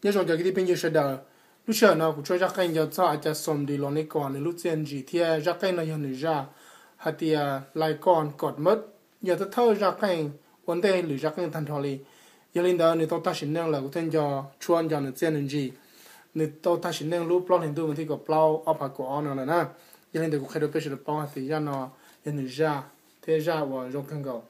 Nyob zoo cov kwv tij phooj ywg sawv daws, lub sij hawm no kuv tshuab zaj qeej nco txog a cas xom dis los ne kom nws lub txiaj ntsim thiab zaj qeej no yog nws zaj hais tias lai koj kom mab, yog thawj thawj zaj qeej ua ntej lwm zaj qeej tag nrho li. Yog li ntawd nws tau tag sim neej lawm kuv thiaj nco tshuab nco nws txiaj nws ntsim. Nws tau tag sim neej lub plaub hlis ntuj vas thib kaum plaub ob phav kaum ob no lawm na. Yog li ntawd kuv qhia rau peb sawv daws paub hais tias zaj no yog nws zaj thiab zaj uas zoo kawg nkaus.